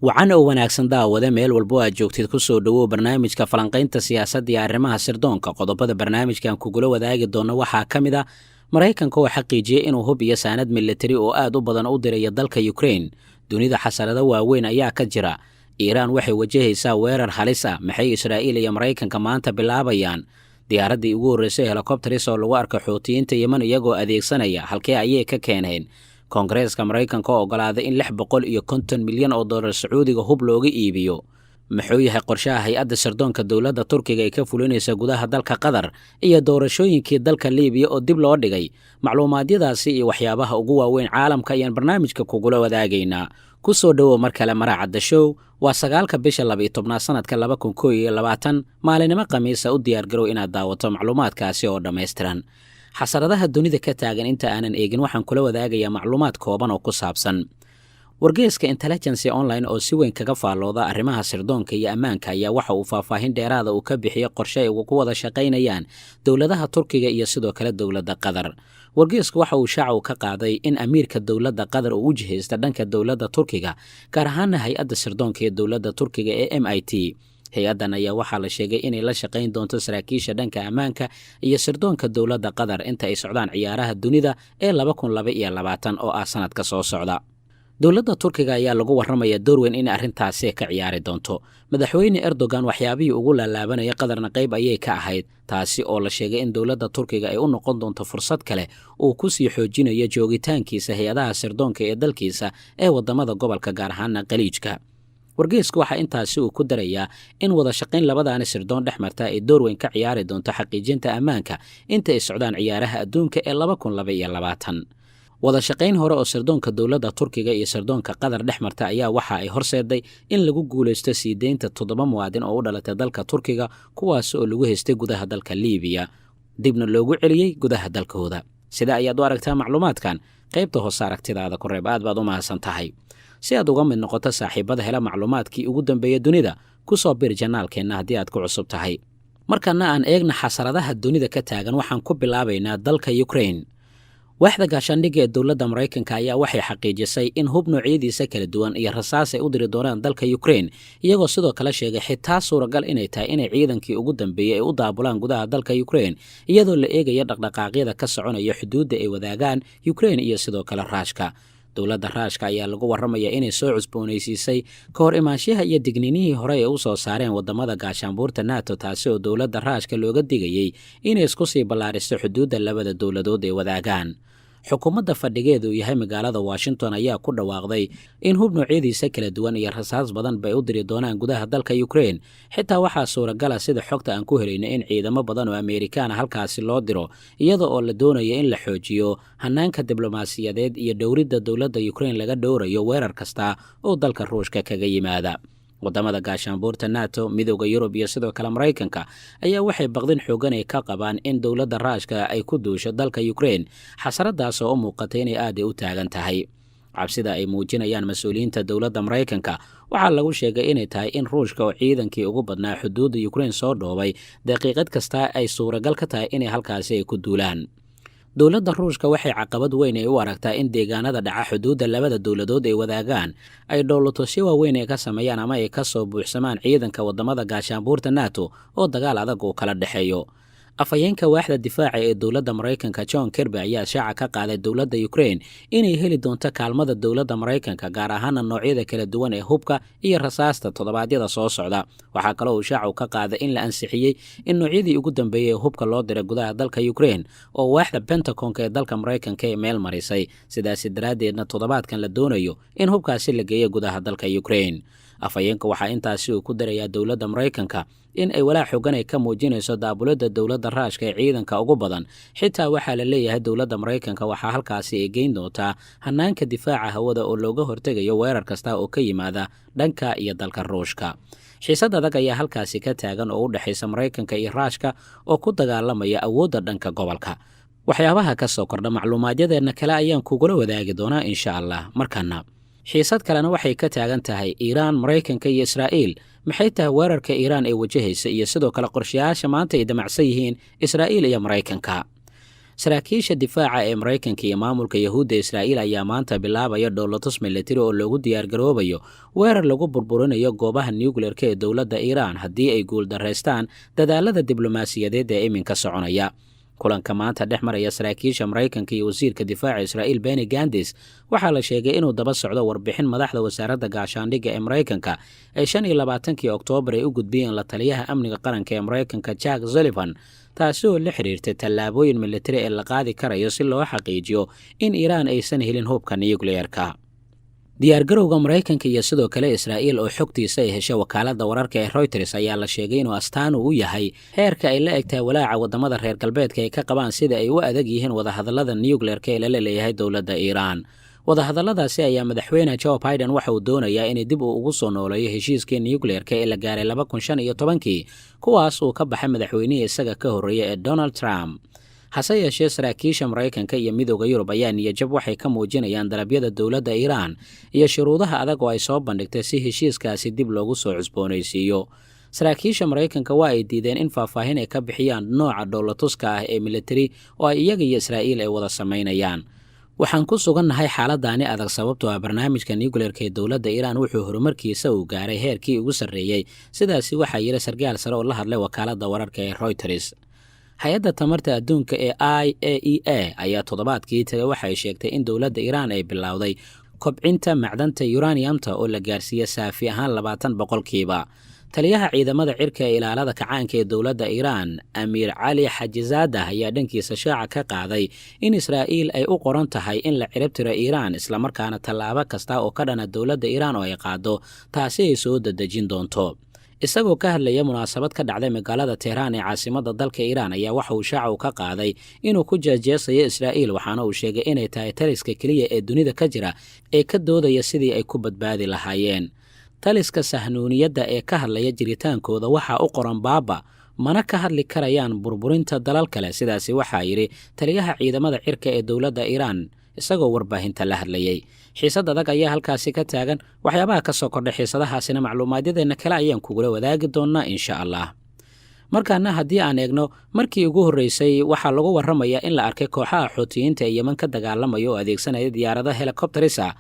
Wacan oo wanaagsan, daawade, meel walbo aad joogtid, ku soo dhowow barnaamijka falanqaynta siyaasadda iyo arrimaha sirdoonka. Qodobada barnaamijkan kugula wadaagi doono waxaa ka mid ah Maraykanka oo xaqiijiyey inuu hub iyo saanad militari oo aad u badan u diraya dalka Ukrain. Dunida xasarado waaweyn ayaa ka jira. Iiraan waxay wajahaysaa weerar halis ah. Maxay Israa'iil iyo Maraykanka maanta bilaabayaan? Diyaaraddii ugu horreysay helikobtaris oo lagu arka Xuutiyiinta Yeman iyagoo adeegsanaya, halkee ayay ka keeneen? Koongareeska Maraykanka oo ogolaaday in 650 milyan oo dollar Sacuudiga hub looga iibiyo. Muxuu yahay qorshaha hay-adda sirdoonka dowladda Turkiga ay ka fulinaysa gudaha dalka Qatar? Iyo doorashooyinkii dalka Liibiya oo dib loo dhigay. Macluumaadyadaasi iyo waxyaabaha ugu waaweyn caalamka ayaan barnaamijka kugula wadaagaynaa. Ku soo dhowow mar kale Maraacadda Show. Waa 9-ka bisha 12aad, sanadka 2021, maalinimo Khamiisa. U diyaargarow inaad daawato macluumaadkaasi oo dhammaystiran. Xasaradaha dunida ka taagan inta aanan eegin, waxaan kula wadaagayaa macluumaad kooban oo ku saabsan wargeeska Intelligence Online oo si weyn kaga faallooda arrimaha sirdoonka iyo ammaanka ayaa waxa uu faahfaahin dheeraada uu ka bixiyey qorshe ay ku wada shaqaynayaan dowladaha Turkiga iyo sidoo kale dowladda Qatar. Wargeesku waxa uu shaaca ka qaaday in amiirka dowladda Qatar uu u jihaysta dhanka dowladda Turkiga, gaar ahaana hay-adda sirdoonka ee dowladda Turkiga ee MIT. Hay-addan ayaa waxaa la sheegay inay la shaqayn doonto saraakiisha dhanka ammaanka iyo sirdoonka dowladda Qatar inta ay socdaan ciyaaraha dunida ee 2022 oo ah sanadka soo socda. Dowladda Turkiga ayaa lagu warramaya door weyn in arrintaasi ka ciyaari doonto. Madaxweyne Erdogan waxyaabihii ugu laalaabanaya Qatarna qayb ayay ka ahayd, taasi oo la sheegay in dowladda Turkiga ay u noqon doonto fursad kale uu ku sii xoojinayo joogitaankiisa hay-adaha sirdoonka ee dalkiisa ee waddamada gobolka, gaar ahaana Qaliijka. Wargeysku waxaa intaasi uu ku darayaa in wada shaqayn labadaani sirdoon dhex marta ay door weyn ka ciyaari doonto xaqiijinta ammaanka inta ay socdaan ciyaaraha adduunka ee 2022. Wada shaqayn hore oo sirdoonka dowladda Turkiga iyo sirdoonka Qatar dhex marta ayaa waxa ay horseeday in lagu guulaysto sii deynta toddoba muwaadin oo u dhalatay dalka Turkiga, kuwaas oo lagu haystay gudaha dalka Liibiya, dibna loogu celiyey gudaha dalkooda. Sida ayaad u aragtaa macluumaadkan? Qaybta hoose aragtidaada ku reeb. Aad baad u mahadsan tahay. Si aad uga mid noqoto saaxiibada hela macluumaadkii ugu dambeeya dunida, ku soo bir channelkeenna haddii aad ku cusub tahay. Markana aan eegna xasaradaha dunida ka taagan. Waxaan ku bilaabaynaa dalka Ukrain. Waaxda gaashaandhigga ee dowladda Maraykanka ayaa waxay xaqiijisay in hub noocyadiisa kala duwan iyo rasaas ay u diri doonaan dalka Ukrain, iyagoo sidoo kale sheegay xitaa suuragal inay tahay inay ciidankii ugu dambeeyey ay u daabulaan gudaha dalka Ukrain, iyadoo la eegaya dhaqdhaqaaqyada ka soconaya xuduudda ay wadaagaan Ukrain iyo sidoo kale Raashka. Dowladda Raashka ayaa lagu warramaya inay soo cusboonaysiisay ka hor imaanshaha iyo digninihii hore ee u soo saareen waddamada gaashaanbuurta NATO, taasi oo dowladda Raashka looga digayey inay isku sii ballaariso xuduudda labada dowladood ay wadaagaan. Xukuumadda fadhigeedu uu yahay magaalada Washington ayaa ku dhawaaqday in hub noocyadiisa kala duwan iyo rasaas badan bay u diri doonaan gudaha dalka Ukrain. Xitaa waxaa suuragala, sida xogta aan ku helayno, in ciidamo badan oo Amerikaana halkaasi loo diro, iyada oo la doonayo in la xoojiyo hanaanka diblomaasiyadeed iyo dhowridda dowladda Ukrain laga dhowrayo weerar kasta oo dalka Ruushka kaga yimaada. Wadamada gaashaanbuurta NATO, Midooda Yurub iyo sidoo kale Maraykanka ayaa waxay baqdin xoogan ay ka qabaan in dowladda Raashka ay ku duusho dalka Ukrain, xasaradaas oo u muuqatay inay aad ay u taagan tahay. Cabsida ay muujinayaan mas-uuliyiinta dowladda Maraykanka waxaa lagu sheegay inay tahay in Ruushka oo ciidankii ugu badnaa xuduudda Ukrain soo dhoobay, daqiiqad kasta ay suuragal ka tahay inay halkaasi ay ku duulaan. Dowladda Ruushka waxay caqabad weyn ay u aragtaa in deegaanada dhaca xuduudda labada dowladood ay wadaagaan ay dhowlatusyo waaweyn ay ka sameeyaan ama ay ka soo buuxsamaan ciidanka waddamada gaashaanbuurta NATO oo dagaal adag uu kala dhexeeyo. Afhayeenka waaxda difaaca ee dowladda Maraykanka, John Kirby, ayaa shaaca ka qaaday dowladda Ukraine inay heli doonto kaalmada dowladda Maraykanka, gaar ahaana noocyada kala duwan ee hubka iyo rasaasta, toddobaadyada soo socda. Waxaa kaloo uu shaacu ka qaaday in la ansixiyey in noocyadii ugu dambeeyey ee hubka loo diray gudaha dalka Ukraine oo waaxda Pentagonka ee dalka Maraykanka ee meel marisay, sidaasi daraaddeedna toddobaadkan la doonayo in hubkaasi la geeyo gudaha dalka Ukraine. Afhayeenka waxaa intaasi uu ku darayaa dowladda Maraykanka in ay walaac xogan ay ka muujinayso daabulada dowladda Raashka ee ciidanka ugu badan. Xitaa waxaa la leeyahay dowladda Maraykanka waxaa halkaasi ay geyn doontaa hanaanka difaaca hawada oo looga hortegayo weerar kasta oo ka yimaada dhanka iyo dalka Ruushka. Xiisad adag ayaa halkaasi ka taagan oo u dhexaysa Maraykanka iyo Raashka oo ku dagaalamaya awoodda dhanka gobolka. Waxyaabaha ka soo kordha macluumaadyadeenna kale ayaan kugula wadaagi doonaa, insha Allah. Markana xiisad kalena waxay ka taagan tahay Iiraan, Maraykanka iyo Israa'iil. Maxay tahay weerarka Iiraan ee wajahaysa iyo sidoo kale qorshayaasha maanta ay damacsan yihiin Israa'iil iyo Maraykanka? Saraakiisha difaaca ee Maraykanka iyo maamulka Yahuudda Israa'iil ayaa maanta bilaabaya dhoolatus militari oo loogu diyaargaroobayo weerar lagu burburinayo goobaha nuclearka ee dowladda Iiraan haddii ay guuldarraystaan dadaalada diblomaasiyadeed ee iminka soconaya. Kulanka maanta dhex maraya saraakiisha Maraykanka iyo wasiirka difaaca Israa'iil Benny Gantz waxaa la sheegay inuu daba socdo warbixin madaxda wasaaradda gaashaandhigga ee Maraykanka ay 25-kii Oktoobar ay u gudbiyeen la taliyaha amniga qaranka ee Maraykanka Jack Sullivan, taasi oo la xiriirtay tallaabooyin militari ee la qaadi karayo si loo xaqiijiyo in Iiraan aysan helin hubka nukliyeerka. Diyaargarowga Maraykanka iyo sidoo kale Israa'iil oo xogtiisa ay heshay wakaaladda wararka ee Reuters ayaa la sheegay inuu astaan uu u yahay heerka ay la egtahay walaaca waddamada reer galbeedka ay ka qabaan sida ay u adag yihiin wadahadallada nuclearka ee lala leeyahay dowladda Iiraan. Wadahadalladaasi ayaa madaxweyne Joe Biden waxa uu doonayaa inay dib uu ugu soo nooleeyo heshiiskii nuclearka ee la gaaray 2015-kii, kuwaas uu ka baxay madaxweynihii isaga ka horreeyay ee Donald Trump. Hase yeeshee, saraakiisha Maraykanka iyo Midooda Yurub ayaa niyajab waxay ka muujinayaan dalabyada dowladda Iiraan iyo shuruudaha adag oo ay soo bandhigtay si heshiiskaasi dib loogu soo cusboonaysiiyo. Saraakiisha Maraykanka waa ay diideen in faahfaahin ay ka bixiyaan nooca dhoolatuska ah ee militari oo ay iyaga iyo Israa'iil ay wada samaynayaan. Waxaan ku sugannahay xaaladaani adag sababtoo ah barnaamijka nuclearka ee dowladda Iiraan wuxuu horumarkiisa uu gaaray heerkii ugu sarreeyey, sidaasi waxaa yidhi sarkaal sare oo la hadlay wakaaladda wararka ee Reuters. Hay-adda tamarta adduunka ee IAEA ayaa toddobaadkii tagay waxay sheegtay in dowladda Iiraan ay bilowday kobcinta macdanta uraniumta oo la gaarsiiya saafi ahaan 20%. Taliyaha ciidamada cirka ee ilaalada kacaanka ee dowladda Iiraan, Amiir Cali Xajizaadah, ayaa dhankiisa shaaca ka qaaday in Israa'iil ay u qoran tahay in la ciribtiro Iiraan, islamarkaana tallaabo kasta oo ka dhana dowladda Iiraan oo ay qaado taasi ay soo dadejin doonto. Isagoo ka hadlaya munaasabad ka dhacday magaalada Tehraan ee caasimadda dalka Iiraan ayaa waxa uu shaaca u ka qaaday inuu ku jeesjeesayo Israa'iil, waxaana uu sheegay inay tahay taliska keliya ee dunida ka jira ee ka doodaya sidii ay ku badbaadi lahaayeen. Taliska sahnuuniyadda ee ka hadlaya jiritaankooda waxaa u qoran baaba, mana ka hadli karayaan burburinta dalal kale, sidaasi waxaa yidhi taliyaha ciidamada cirka ee dowladda Iiraan isagoo warbaahinta la hadlayay. Xiisad adag ayaa halkaasi ka taagan. Waxyaabaha ka soo kordhay xiisadahaasina macluumaadyadeenna kale ayaan kugula wadaagi doonnaa, insha Allah. Markaana haddii aan eegno, markii ugu horreysay waxaa lagu warramayaa in la arkay kooxaha Xuutiyiinta ee Yeman ka dagaalamaya oo adeegsanaya diyaarado helicopters ah.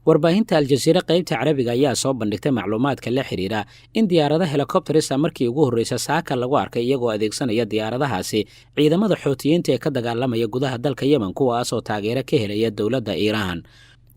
Warbaahinta Aljaziira qaybta Carabiga ayaa soo bandhigtay macluumaadka la xiriira in diyaarado helicopters ah markii ugu horreysa saaka lagu arkay iyagoo adeegsanaya diyaaradahaasi ciidamada Xuutiyiinta ee ka dagaalamaya gudaha dalka Yemen, kuwaasoo taageero ka helaya dowladda Iiraan.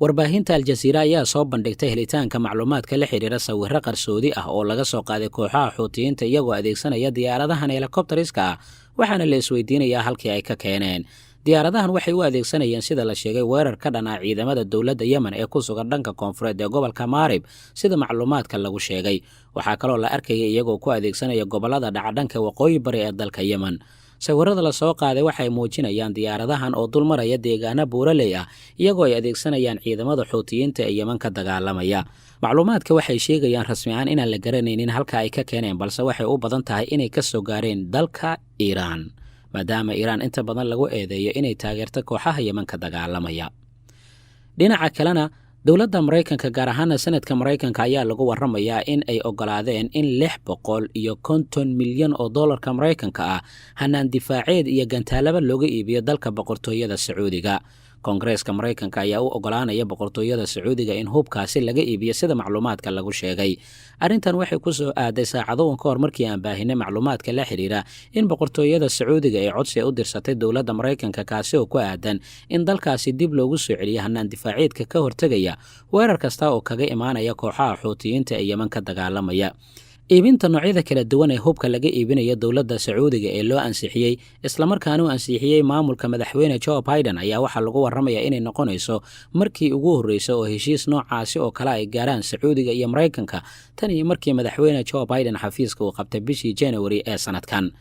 Warbaahinta Aljaziira ayaa soo bandhigtay helitaanka macluumaadka la xiriira sawirro qarsoodi ah oo laga soo qaaday kooxaha Xuutiyiinta iyagoo adeegsanaya diyaaradahan helicopterska ah, waxaana la isweydiinayaa halkii ay ka keeneen diyaaradahan. Waxay u adeegsanayeen, sida la sheegay, weerar ka dhan ah ciidamada dowladda Yemen ee ku sugan dhanka koonfureed ee gobolka Maarib, sida macluumaadka lagu sheegay. Waxaa kaloo la arkaya iyagoo ku adeegsanaya gobolada dhaca dhanka waqooyi bari ee dalka Yemen. Sawirada la soo qaaday waxay muujinayaan diyaaradahan oo dulmaraya deegaano buuraley ah iyagoo ay adeegsanayaan ciidamada Xuutiyiinta ee Yeman ka dagaalamaya. Macluumaadka waxay sheegayaan rasmi ahaan inaan la garanaynin halka ay ka keeneen, balse waxay u badan tahay inay ka soo gaareen dalka Iiraan, maadaama Iiraan inta badan lagu eedeeyo inay taageerto kooxaha Yeman ka dagaalamaya. Dhinaca kalena, dowladda Maraykanka, gaar ahaana Senadka Maraykanka, ayaa lagu waramayaa in ay ogolaadeen in 650 milyan oo dollarka Maraykanka ah hanaan difaaceed iyo gantaalaba looga iibiyo dalka Boqortooyada Sacuudiga. Koongareeska Maraykanka ayaa u ogolaanaya Boqortooyada Sacuudiga in hubkaasi laga iibiyo, sida macluumaadka lagu sheegay. Arrintan waxay ku soo aaday saacado un ka hor markii aan baahinay macluumaadka la xiriira in Boqortooyada Sacuudiga ay codsi u dirsatay dowladda Maraykanka, kaasi oo ku aadan in dalkaasi dib loogu soo celiyo hanaan difaaceedka ka hortegaya weerar kasta oo kaga imaanaya kooxaha Xuutiyiinta ee Yeman ka dagaalamaya. Iibinta noocyada kala duwan ee hubka laga iibinayo dowladda Sacuudiga ee loo ansixiyey, islamarkaana u ansixiyey maamulka madaxweyne Joe Biden, ayaa waxaa lagu waramayaa inay noqonayso markii ugu horreysa oo heshiis noocaasi oo kale ay gaaraan Sacuudiga iyo Maraykanka tan iyo markii madaxweyne Joe Biden xafiiska uu qabtay bishii January ee sanadkan.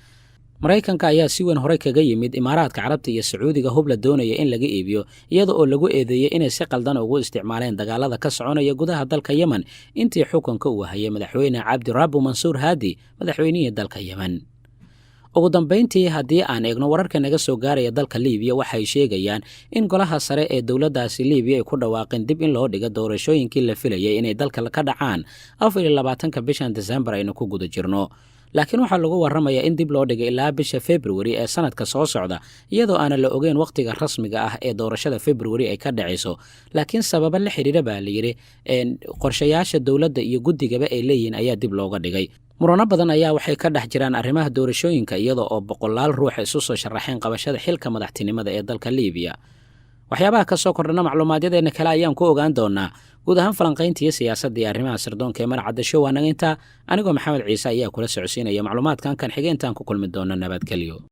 Maraykanka ayaa si weyn horey kaga yimid Imaaraadka Carabta iyo Sacuudiga hub la doonaya in laga iibiyo, iyada oo lagu eedeeyey inay si qaldan ugu isticmaaleen dagaalada ka soconaya gudaha dalka Yemen intii xukunka uu hayay madaxweyne Cabdirabu Mansuur Haadi, madaxweynihii dalka Yemen. Ugu dambayntii, haddii aan eegno wararka naga soo gaaraya dalka Liibiya, waxay sheegayaan in golaha sare ee dowladdaasi Liibiya ay ku dhawaaqeen dib in loo dhigo doorashooyinkii la filayay inay dalka ka dhacaan 24-ka bishan Desembar aynu ku guda jirno. Laakiin waxaa lagu warramayaa in dib loo dhigay ilaa bisha Februari ee sanadka soo socda, iyadoo aanan la ogeyn wakhtiga rasmiga ah ee doorashada Februari ay ka dhacayso. Laakiin sababo la xidhiira baa la yidhi qorshayaasha dowladda iyo guddigaba ay leeyihiin ayaa dib looga dhigay. Murano badan ayaa waxay ka dhex jiraan arrimaha doorashooyinka, iyada oo boqolaal ruux isu soo sharaxeen qabashada xilka madaxtinimada ee dalka Liibiya. Waxyaabaha ka soo kordhana macluumaadyadeenna kale ayaan ku ogaan doonaa. Guud ahaan, falanqaynta iyo siyaasadda iyo arrimaha sirdoonka ee Marcadda Show waa naga intaa. Anigoo Maxamed Ciise ayaa kula socodsiinaya macluumaadkan. Kan xige intaan ku kulmi doona, nabadgelyo.